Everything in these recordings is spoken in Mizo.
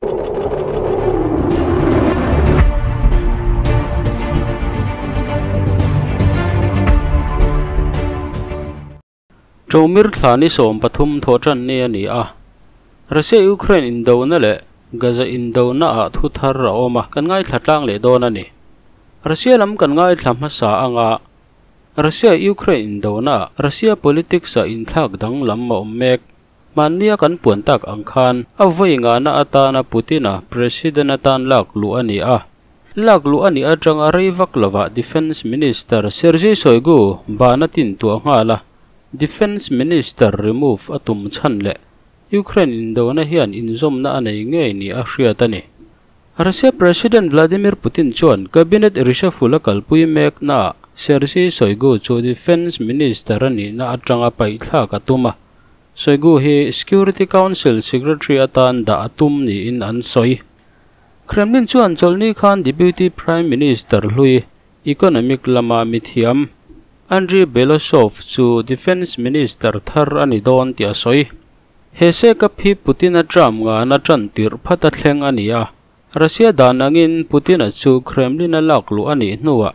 Ṭomir thla ni 13 thawhṭanni a ni a, Russia-Ukraine indona leh Gaza indona ah thu thar a awm a, kan ngaithla tlang leh dawn a ni. Russia lam kan ngaithla hmasa anga Russia-Ukraine indona ah Russia politics ah inthlak danglam a awm mek. Hmannia kan puan tak ang khan a vawi ngahna atana Putin-a President atan lak luh a ni a. Lak luh a nih atanga rei vak lovah Defence Minister Sergei Shoigu ban a tin tuah nghal a, Defence Minister remove a tum chhan leh Ukraine indona hian inzawmna a nei ngei ni a hriat a ni. Russia President Vladimir Putin chuan Cabinet reshuffle a kalpui meknaah Sergei Shoigu chu Defence Minister a nihna atanga paihthlak a tum a, Shoigu hi Security Council Secretary atan dah a tum niin an sawi. Kremlin chuan chawlhni khan Deputy Prime Minister hlui Economic lama mithiam Andriy Belousov chu Defence Minister thar a ni dawn tih a sawi. He shake-up hi Putin-a term ngana tan tirh phat a thleng a ni a, Russia dan angin Putin-a chu Kremlin-a lak luh a nih hnuah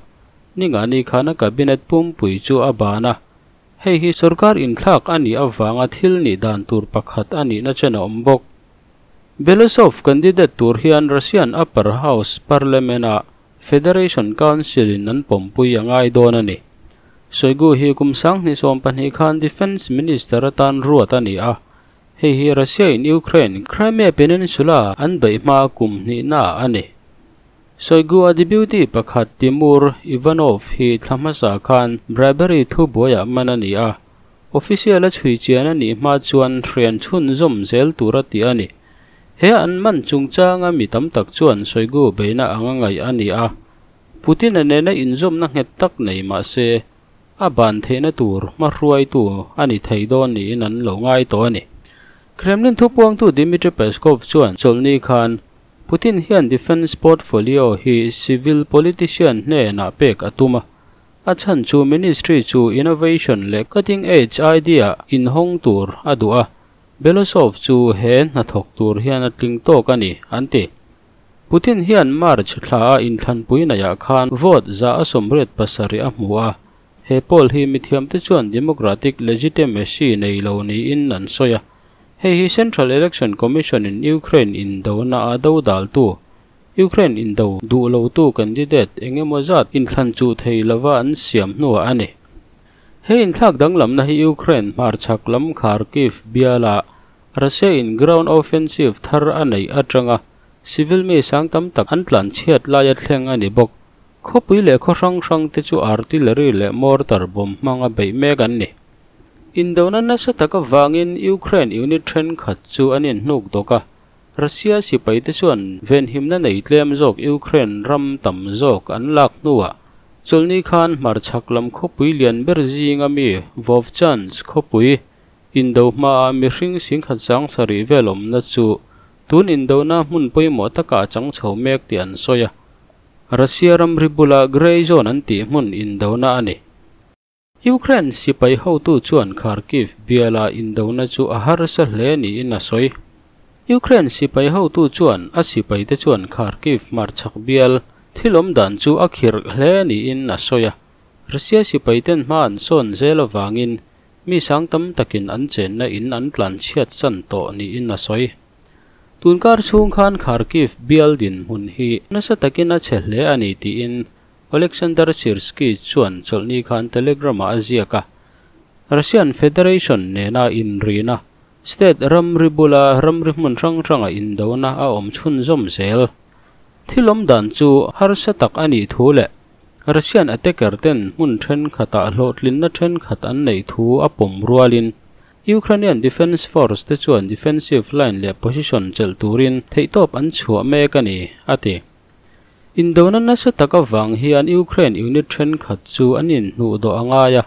ningani khan a cabinet pumpui chu a ban a, hei hi sorkar inthlak a nih avanga thil nih dan tur pakhat a nihna chen a awm bawk. Belousov candidate tur hian Russian upper house parliament-ah Federation Council-in an pawmpui a ngai dawn a ni. Shoigu hi kum 2020 khan Defence Minister atan ruat a ni a, hei hi Russia in Ukraine Crimea Peninsula an beih hma kum hnihna a ni. Shoigu a deputy pakhat Timur Ivanov hi thla hmasa khan bribery thu buaiah man a ni a, official a chhui chian a nih hma chuan hrian chhun zawm zel tur a ti a ni. He an man chungchanga mi tam tak chuan Shoigu beihna anga ngaih a ni a, Putin-a nena inzawmna nghet tak nei mah se a ban theihna tur hmahruaitu a ni thei dawn niin an lo ngai tawh a ni. Kremlin thupuangtu Dmitry Peskov chuan chawlhni khan Putin hian defence portfolio hi civil politician hnenah pek a tum a, a chhan chu ministry chu innovation leh cutting edge idea inhawng tur a duh a, Belousov chu he hnathawk tur hian a tling tawk a ni, an ti. Putin hian March thla a inthlanpui naiah khan vote 187 a hmu a, he poll hi mithiamte chuan democratic legitimacy nei lo niin an sawi a. Hei hi Central Election Commission in Ukraine indona a do daltu, Ukraine indo duh lotu candidate engemaw zat inthlan chu thei lova an siam hnuah a ni. Hei inthlak danglamna hi Ukraine hmarchhak lam Kharkiv biala Russia in ground offensive thar a neih atanga civil mi sang tam tak an tlan chhiat lai a thleng a ni bawk. Khawpui leh khaw hrang hrang te chu artillery leh mortar bomb hmanga beih mek an ni. Indona nasa taka wangin Ukraine unit thenkhat chu an inhnuk dawk a, Russia sipai te chuan venhimna nei tlem zawk Ukraine ram tam zawk an lak hnuah chawlhni khan hmarchhak lam khawpui lian ber zinga mi Vovchansk khawpui indo hmaa mihring 7,000 vel awmna chu tun indona hmun pawimawh taka a chang chho mek tih an sawi a. Russia ram ri bula Grey Zone an tih hmun indona a ni. Ukraine sipai hotu chuan Kharkiv biala indona chu a harsa hle niin a sawi. Ukraine sipai hotu chuan a sipai te chuan Kharkiv hmarchhak bial thilawm dan chu a khirh hle niin a sawi a. Russia sipai ten hma an sawn zel awangin mi sang tam takin an chenna in an tlan chhiat chan tawh niin a sawi. Tunkar chhung khan Kharkiv bial din hmun hi nasa takin a che hle a ni tiin Alexander Syrskyi chuan chawlhni khan Telegram-ah a ziak a. Russian Federation nena inrina state ramri bula ramri hmun hrang hranga indona a awm chhun zawm zel. Thilawm dan chu harsa tak a nih thu leh Russian attacker ten hmun thenkhatah hlawhtlinna thenkhat an neih thu a pawm rualin Ukrainian Defence Force te chuan defensive line leh position chelh turin theihtawp an chhuah mek a ni, a ti. Indona nasa taka wang hian Ukraine unit thenkhat chu an inhnuh dawh a ngai a.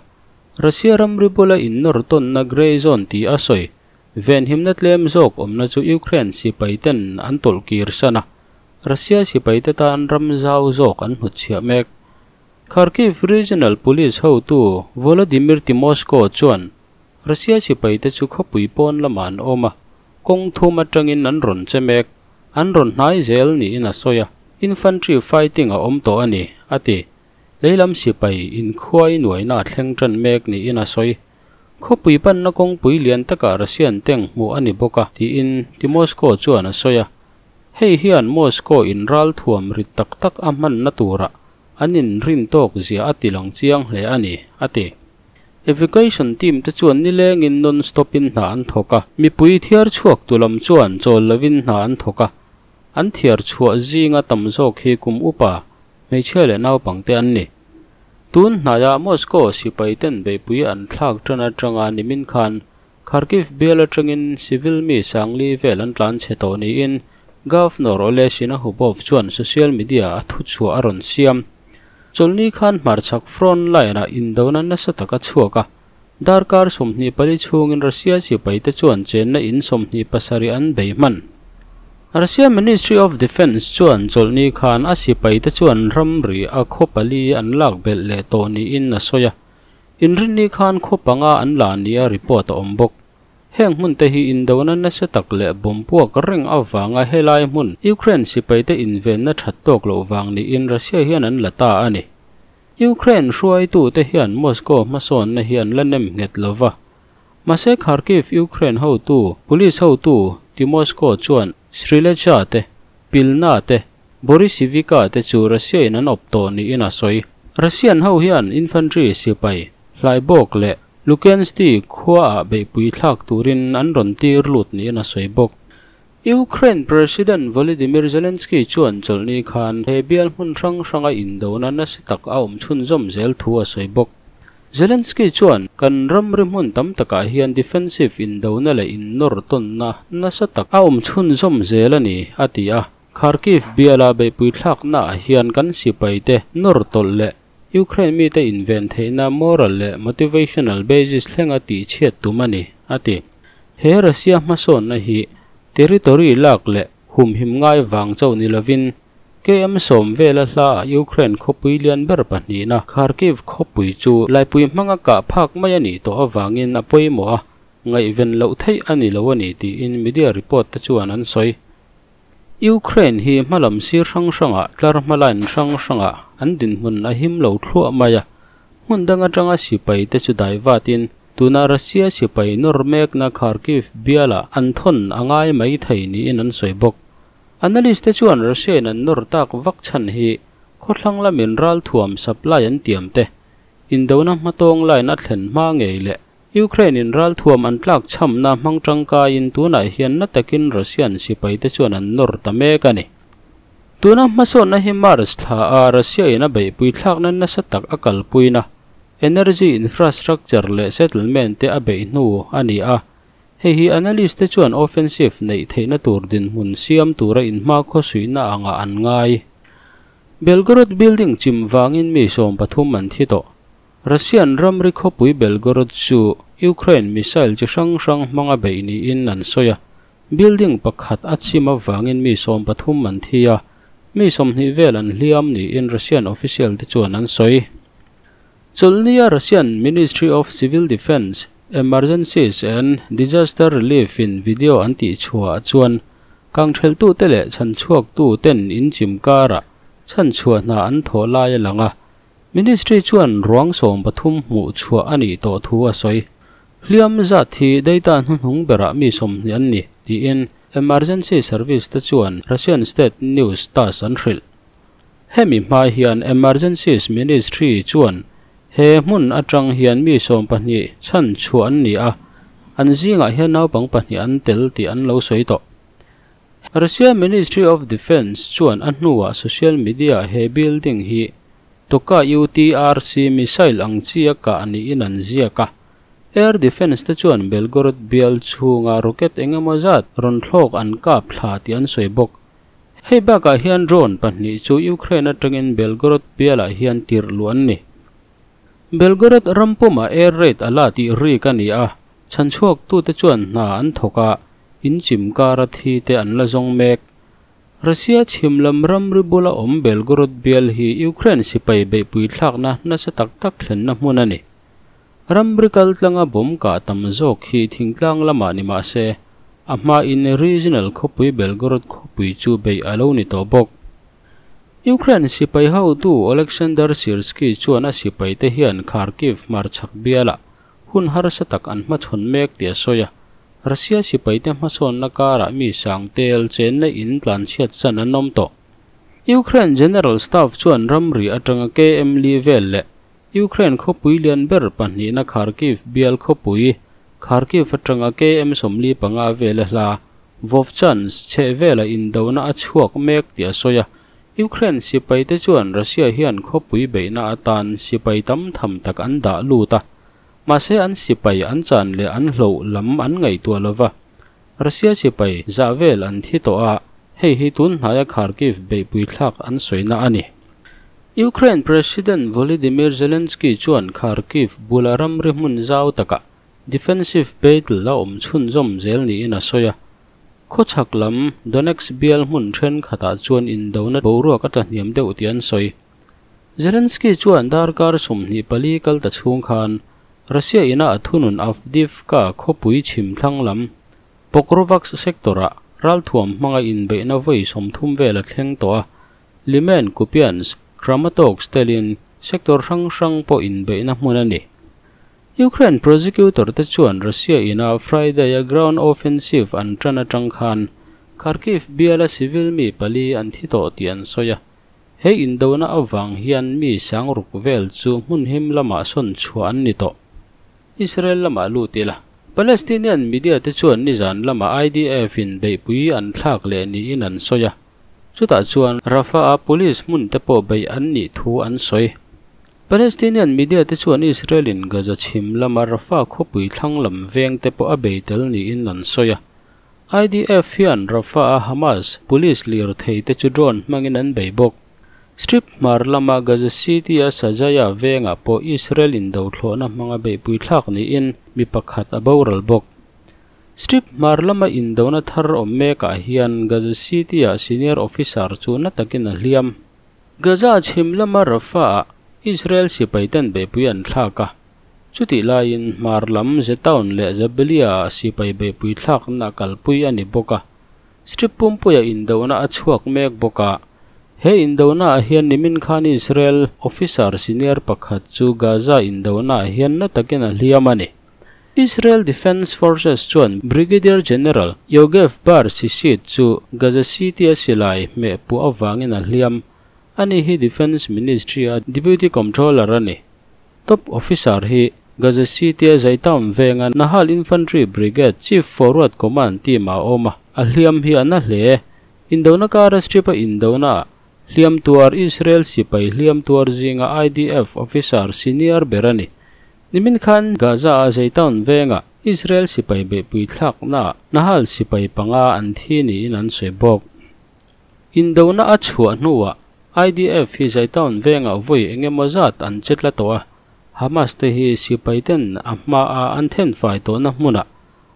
Russia ramri bula innawr tawnna Grey Zone tih a sawi. Venhimna tlem zawk awmna chu Ukraine sipai ten an tawlhkir san a. Russia sipai te tan ram zau zawk an hnutchhiah mek. Kharkiv Regional Police hotu Volodymyr Timoshko chuan Russia sipai te chu khawpui pawn lama an awm a, kawng thum atangin an rawn che mek. An rawn hnai zel niin a sawi a, infantry fighting a awm tawh a ni, a ti. Leilam sipai inkhuai nuaina a thleng tan mek niin a sawi. Khawpui panna kawngpui lian takah Russian tank hmuh a ni bawk a, tiin Tymoshko chuan a sawi a. Hei hian Moscow in ralthuam rit tak tak a hmanna turah an inrin tawk zia a tilang chiang hle a ni, a ti. Evacuation team te chuan nilengin non-stop in hna an thawk a, mipui thiar chhuak tu lam chuan chawl lovin hna an thawk a, an thiar chhuah zinga tam zawk hi kum upa, hmeichhia leh naupangte an ni. Tun hnaiah Moscow sipai ten beihpui an thlak tan atanga nimin khan Kharkiv bial atangin civil mi sangli vel an tlan chhe tawh niin Governor Oleh Syniehubov chuan social media a thuchhuah a rawn siam. Chawlhni khan hmarchhak front line-ah indona nasa tak a chhuak a, darkar 24 chhungin Russia sipaite chuan chenna in 27 an bei hman. Russia Ministry of Defence chuan chawlhni khan a sipaite chuan ramri a khaw pali an lak belh leh tawh niin a sawi a, inrinni khan khaw panga an la nia report a awm bawk. Heng hmun te hi indona nasa tak leh bomb puak reng avanga helai hmun Ukraine sipaite invenna that tawk loh vang niin Russia hian an la ta a ni. Ukraine hruaitu te hian Moscow hmasawnna hi an la nem nghet lova. Mahse Kharkiv Ukraine hotu, police hotu Tymoshko chuan Strilecha te, Pilna te, Borysivka te chu Russia in an awp tawh niin a sawi. Russian ho hian infantry sipai, hlaibawk leh Lukenski khuaah beihpui thlak turin an rawn tir lut niin a sawi bawk. Ukraine President Volodymyr Zelensky chuan chawlhni khan he bial hmun hrang hranga indona nasa tak a awm chhunzawm zel thu a sawi bawk. Zelensky chuan kan ramri hmun tam takah hian defensive indona leh innawr tawnna nasa tak a awm chhunzawm zel a ni, a ti a. Kharkiv biala beihpui thlaknaah hian kan sipaite nawr tawlh leh Ukraine mite inven theihna moral leh motivational basis thlenga tihchhiat tum a ni, a ti. He Russia hmasawnna hi territory lak leh humhim ngai vang chauh ni lovin KM 10 vela hlaah Ukraine khawpui lian ber pahnihna Kharkiv khawpui chu laipui hmanga kah phak mai a nih tawh avangin a pawimawh a, ngaihven loh theih a ni lo a ni tiin media report te chuan an sawi. Ukraine hi hmalam sir hrang hrangah tlar hma line hrang hrangah an dinhmun a him lo thluah mai a, hmun dang atanga sipai te chu dai vatin tuna Russia sipai nawr mekna Kharkiv bialah an thawn a ngai mai thei niin an sawi bawk. Analyst te chuan Russia in an nawr tak vak chhan hi khawthlang lamin ralthuam supply an tiam te, indona hmatawng line a thlen hma ngei leh Ukraine in ralthuam an tlak chhamna hmang tangkaiin tunah hian na takin Russian sipai te chuan an nawr ta mek a ni. Tuna hmasawnna hi March thla a Russia in a beihpui thlakna nasa tak a kalpuina energy infrastructure leh settlement te a beih hnu a ni a. Hei hi analyst te chuan offensive neih theihna tur dinhmun siam tura inhma khawsuihna anga an ngai. Belgorod building chim wangin mi 13 an thi tawh. Russian ramri khawpui Belgorod chu Ukraine missile chi hrang hrang hmanga beih niin an sawi a. Building pakhat a chim awangin mi 13 an thi a, mi 20 vel an hliam niin Russian official te chuan an sawi. Chawlhnia Russian Ministry of Civil Defence, Emergencies and Disaster Relief in video an tih chhuah chuan kangtheltu te leh chhanchhuak tu ten in chim kara chhanchhuah hna an thaw lai a lang a. Ministry chuan ruang 13 hmuh chhuah a nih tawh thu a sawi. Hliam zat hi data hnuhnung berah mi 20 an ni tiin emergency service te chuan Russian State News TASS an hrilh. Hemi hma hian Emergencies Ministry chuan he hmun atang hian mi 12 chhanchhuah an ni a, an zingah hian naupang pahnih an tel tih an lo sawi tawh. Russia Ministry of Defence chuan a hnuah social media he building hi Toka UTRC missile ang chi a kah niin an ziak a. Air Defence te chuan Belgorod bial chhunga rocket engemaw zat rawn thlawk an kap thla tih an sawi bawk. Hei bakah hian drone pahnih chu Ukraine atangin Belgorod bialah hian tir lu an ni. Belgorod rampuma air raid ala tih rik a ni a, chhanchhuak tu te chuan hna an thawk a, in chim kara thi te an la zawng mek. Russia chhimlam ramri bula awm Belgorod bial hi Ukraine sipai beihpui thlakna nasa tak tak thlenna hmun a ni. Ramri kal tlanga bomb kah tam zawk hi thingtlang lamah ni mahse, A hmain regional khawpui Belgorod khawpui chu beih a lo ni tawh bawk. Ukraine sipai hotu Oleksandr Syrskyi chuan a sipaite hian Kharkiv hmarchhak bialah hun harsa tak an hmachhawn mek tih a sawi a, Russia sipaite hmasawnna karah mi sang tel chenna in tlanchhiat chan an awm tawh. Ukraine General Staff chuan ramri atanga KM li vel leh Ukraine khawpui lian ber pahnihna Kharkiv bial khawpui Kharkiv atanga KM 45 vela hla Vovchansk chhehvela indona a chhuak mek tih a sawi a. Ukraine sipaite chuan Russia hian khawpui beihna atan sipai tam tham tak an dah lut a, mahse an sipai an chan leh an hloh lam an ngaihtuah lova, Russia sipai zah vel an thi tawh a, hei hi tun hnaia Kharkiv beihpui thlak an sawina a ni. Ukraine President Volodymyr Zelensky chuan Kharkiv bula ramri hmun zau takah defensive battle a awm chhunzawm zel niin a sawi a. Khawchhak lam Donetsk bial hmun thenkhatah chuan indona boruak a tlahniam deuh tih an sawi. Zelensky chuan darkar 24 kal ta chhung khan Russia ina a thunun Avdiivka khawpui chhim thlang lam Pokrovsk sector-ah ralthuam hmanga inbeihna vawi 30 vel a thleng tawh a, Lyman, Kupiansk, Kramatorsk telin sector hrang hrang pawh inbeihna hmun a ni. Ukraine prosecutor te chuan Russia ina Friday-a ground offensive an tan atang khan Kharkiv biala civil mi pali an thi tawh tih an sawi a. He indona awang hian mi sangruk vel chu hmun him lama sawn chhuah an ni tawh. Israel lama lutila Palestinian media te chuan nizan lama IDF in beihpui an thlak leh niin an sawi a. Chutah chuan Rafah a police hmun te pawh beih an nih thu an sawi. Palestinian media te chuan Israel in Gaza chhim lama Rafah khawpui thlang lam veng te pawh a bei tel niin an sawi a. IDF hian Rafah a Hamas police lir thei te chu drone hmangin an bei bawk. Strip hmar lama Gaza City a Sajaya venga pawh Israel in do thlawhna hmanga beihpui thlak niin mi pakhat a boral bawk. Strip hmar lama indona thar awm mekah hian Gaza City a senior officer chu na takin a hliam. Gaza chhim lama Rafah ah Israel sipaiten beihpui an thlak a. Chutih laiin hmar lam Zetaun leh Jabalia ah sipai beihpui thlakna kalpui a ni bawk a. Strip pumpuia indona a chhuak mek bawk a. He indona ah hian nimin khan Israel officer senior pakhat chu Gaza indona ah hian na takin a hliam a ni. Israel Defense Forces chuan Brigadier General Yogev Bar Sisit chu Gaza City a silai hmeh pu awangin a hliam. Ani hi Defense Ministry a Deputy Controller a ni. Top officer hi Gaza City a Zaitaun venga Nahal Infantry Brigade Chief Forward Command team a awm a. A hliam hi an a hle. Indona kara strip a indona hliam tuar Israel sipai hliam tuar zinga IDF officer senior ber a ni. Nimin khan Gaza a Zaitaun venga Israel sipai beihpui thlakna Nahal sipai panga an thi niin an sawi bawk. Indona a chhuah hnuah IDF hi Zaitaun venga vawi engemaw zat an chetla tawh a. Hamas te hi sipaiten a hma a an then fai tawhna hmunah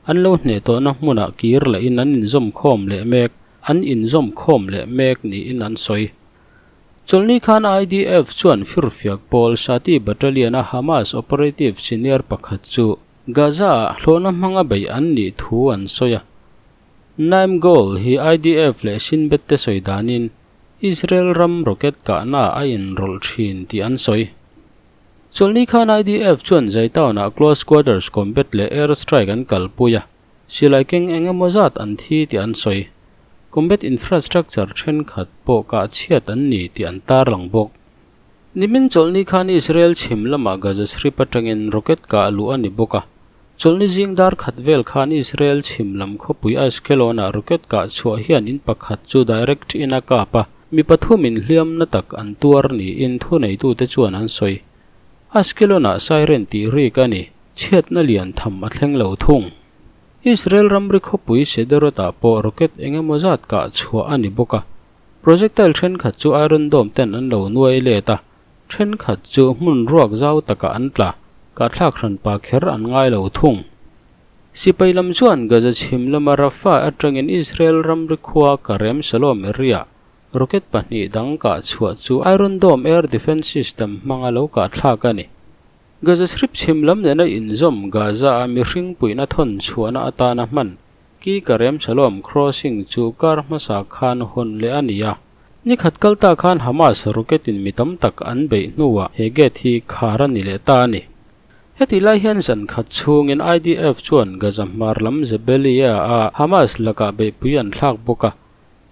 an lo hne tawhna hmunah kir leh in an inzawm khawm leh mek an inzawm khawm leh mek niin an sawi. Chawlhni khan IDF chuan firfiak pawl Shati Battalion a Hamas operative senior pakhat chu Gaza ah hlawhna hmanga beih an nih thu an sawi a. Naim Goal hi IDF leh Shin Bet te sawi danin Israel ram rocket kahna a inrawlh thin tih an sawi. Chawlhni khan IDF chuan Zaitaun ah close quarters combat leh air strike an kalpui a. Silai keng engemaw zat an thi tih an sawi. Combat infrastructure thenkhat pawh kah chhiat an ni tih an tarlang bawk. Nimin chawlhni khan Israel chhim lama Gaza Strip atangin rocket kah luh a ni bawk a. Chawlhni zing dar khat vel khan Israel chhim lam khawpui Ashkelon ah rocket kah chhuah hian in pakhat chu direct in a kap a. Mi pathum in hliam na tak an tuar niin thu neitute chuan an sawi. Ashkelon ah siren tih rik a ni. Chhiatna lian tham a thleng lo thung. Israel ramri khawpui Sderot ah pawh rocket engemaw zat kah chhuah a ni bawk a. Projectile thenkhat chu Iron Dome ten an lo nuai let a. Thenkhat chu hmun ruak zau takah an tla. Kah thlak hran pa kher an ngai lo thung. Sipai lam chuan Gaza chhim lama Rafah atangin Israel ramri khua Karem Shalom area rocket pahnih dang kah chhuah chu Iron Dome air defense system hmanga lo kah thlak a ni. Gaza Strip chhim lam nena inzawm Gaza a mihring puihna thawn chhuahna atana hman. Ki Kerem Shalom crossing chu kar hmasa khan hawn leh a ni a. Ni khat kal ta khan Hamas rocket in mi tam tak an beih hnuah he gate hi khar a ni leh ta a ni. Hetih lai hian zan khat chhungin IDF chuan Gaza hmar lam Jabalia ah Hamas lakah beihpui an thlak bawk a.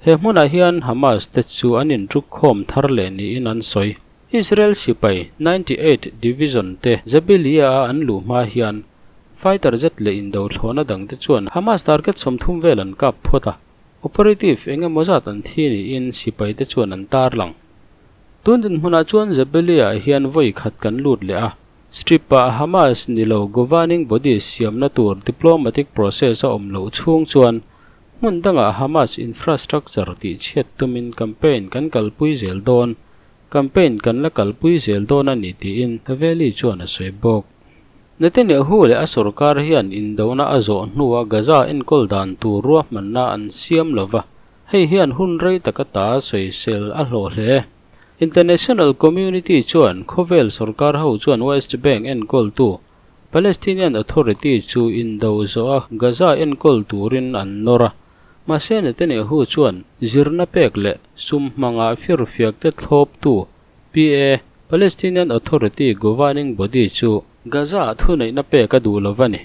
He hmunah hian Hamas te chu an inṭukkhawm thar leh niin an sawi. Israel sipai 98 Division te Jabalia a an luh hma hian fighter jet leh indo thlawhna dangte chuan Hamas target 30 vel an kap phawt a, operative eng emaw zat an thi niin sipai te chuan an tarlang. Tun dinhmunah chuan Jabalia ah hian vawi khat kan lut leh a, Strip ah Hamas ni lo governing body siamna tur diplomatic process a awm loh chhung chuan hmun dangah Hamas infrastructure tih chhiat tumin campaign kan kalpui zel dawn, campaign kan la kalpui zel dawn a ni tiin Haveli chuan a sawi bawk. Netanyahu leh a sorkar hian indona a zawh hnua Gaza enkawl dan tur ruahmanna an siam lova, hei hian hun rei taka ta sawisel a hlawh hle. International community chuan khawvel sorkar ho chuan West Bank enkawltu Palestinian Authority chu indo zawha Gaza enkawl turin an nawr a, mahse Netanyahu chuan zirna pek leh sum hmanga firfiak te thlawptu PA, Palestinian Authority governing body chu Gaza-ah thuneihna pek a duh lo a ni.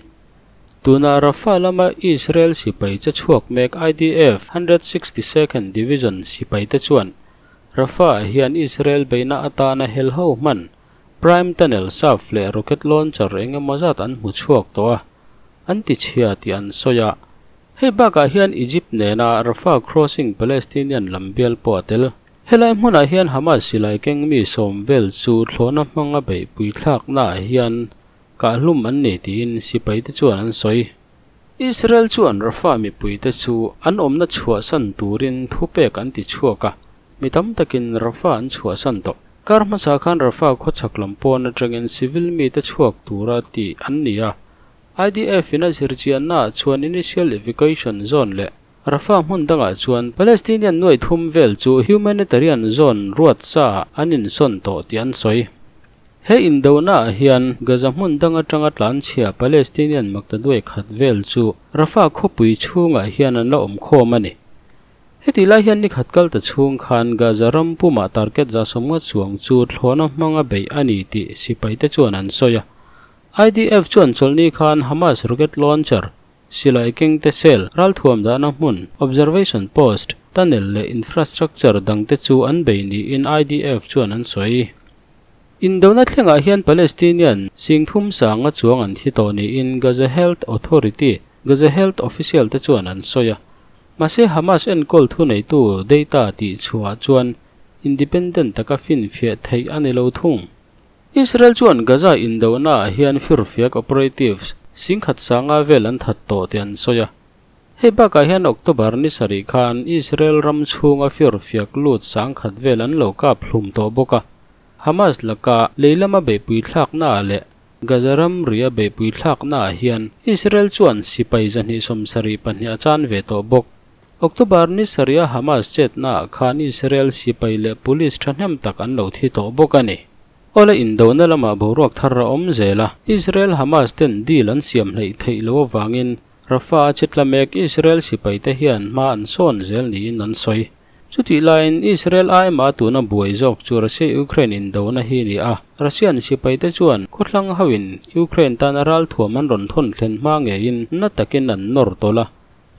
Tuna Rafah lama Israel sipai che chhuak mek IDF 162nd Division sipaite chuan Rafah-ah hian Israel beihna atana helho hman Prime Tunnel saf leh rocket launcher eng emaw zat an hmu chhuak tawh a, an ti chhia tih an sawi a. Hei bakah hian Egypt nena Rafah crossing Palestinian lam bial pawh a tel. Helai hmunah hian Hamas silai keng mi sawm vel chu thlawhna hmanga beihpui thlaknaah hian kahhlum an ni tiin sipaite chuan an sawi. Israel chuan Rafah mipuite chu an awmna chhuahsan turin thupek an ti chhuak a, mi tam takin Rafah an chhuahsan tawh. Kar hmasa khan Rafah khawchhak lam pawn atangin civil mite chhuak tura tih an ni a, IDF in a zirchiannaah chuan initial evacuation zone leh Rafah hmun dangah chuan Palestinian nuai thum vel chu humanitarian zone ruat sa an insawn tawh tih an sawi. He indonaah hian Gaza hmun dang atanga tlanchhia Palestinian maktaduai khat vel chu Rafah khawpui chhungah hian an la awm khawm a ni. Hetih lai hian ni khat kal ta chhung khan Gaza ram pumah target 150 chuang chu thlawhna hmanga beih a ni tih sipaite chuan an sawi a. IDF chuan chawlhni khan Hamas rocket launcher Silai kengte cell, ralthuam dahna hmun, observation post, tunnel leh infrastructure dangte chu an bei niin IDF chuan an sawi. Indona thlengah hian Palestinian singthum sanga chuang an thi tawh niin Gaza Health Authority, Gaza Health official te chuan an sawi a. Mahse Hamas enkawl thuneitu data tih chhuah chuan independent taka finfiah theih a ni lo thung. Israel chuan Gaza indonaah hian firfiak operatives 10,000 sanga vel an that tawh tih an sawi a. Hei bakah hian October ni sarih khan Israel ram chhunga firfiak lut 1,000 vel an lo kap hlum tawh bawk a. Hamas laka leilama beihpui thlaknaah leh Gaza ram ria beihpui thlaknaah hian Israel chuan sipai 272 a chan ve tawh bawk. October ni sariha Hamas chetnaah khan Israel sipai leh police thahnem tak an lo thi tawh bawk a ni. Awle indona lamah boruak thar a awm zel a, Israel Hamas ten deal an siam hleih theih loh avangin Rafah a chitla mek Israel sipaite hian hma an sawn zel niin an sawi. Chutih laiin Israel aima tuna buai zawk chu Russia-Ukraine indona hi a ni a, Russian sipaite chuan khawthlang hoin Ukraine tana ralthuam an rawn thawn thlen hma ngeiin na takin an nawr tawlh a.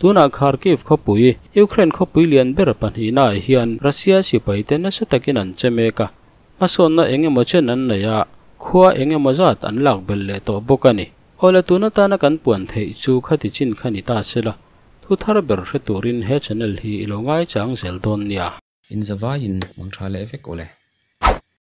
Tunah Kharkiv khawpui, Ukraine khawpui lian ber pahnihnaah hian Russia sipaite nasa takin an che mek a. Hmasawnna eng emaw chen an nei a, khua eng emaw zat an lak belh leh tawh bawk a ni. Awle tun atana kan puan theih chu khati chin kha ni ta se la, thu thar ber hre turin he channel hi i lo ngaichang zel dawn nia. In zavaiin mang tha leh vek awle.